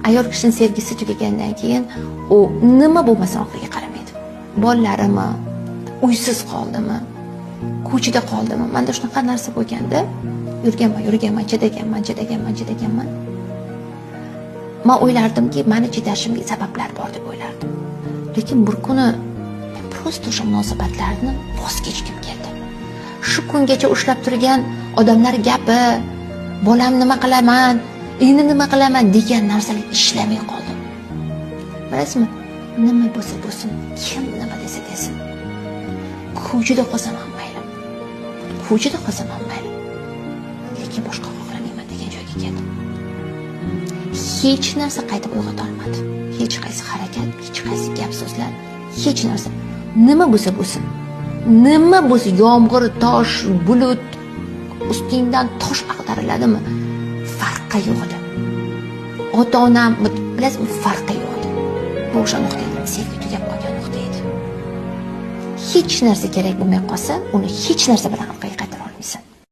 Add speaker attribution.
Speaker 1: Ayol kishining sevgisi tugagandan keyin u nima bo'lmasin orqaga qaramaydi. Bolalarimi, uysiz qoldimi, ko'chada qoldimi? Menda shunaqa narsa bo'lganda, yurganman, yurganman, chidaganman, chidaganman, chidaganman. Men o'ylardimki, meni chidashimga sabablar bor deb o'ylardim. Lekin bir kuni men просто o'sha munosabatlarni voz kechgim keldi. Shu kungacha ushlab turgan odamlar gapi, bolam nima qilaman, endi nima qilaman degan narsalar ishlamay qoldi. Bilasizmi, nima bo'lsa bo'lsin, kim nima desa desin. Ko'chada qolsam ham mayli. Ko'chada qolsam ham mayli. Lekin boshqa xohlamayman degan joyga keldim. Hech narsa qaytib uyg'ota olmadi. Hech qaysi harakat, hech qaysi gap so'zlar, hech narsa. Nima bo'lsa bo'lsin. Nima bo'lsa, yomg'ir, tosh, bulut, ustingdan tosh ag'dariladimi? Farqi yo'q edi. Ota-onam, bilasizmi, farqi yo'q edi. Bu o'sha nuqta edi, sevgi tugab qolgan nuqta edi. Hech narsa kerak bo'lmay qolsa, uni hech narsa bilan orqaga qaytara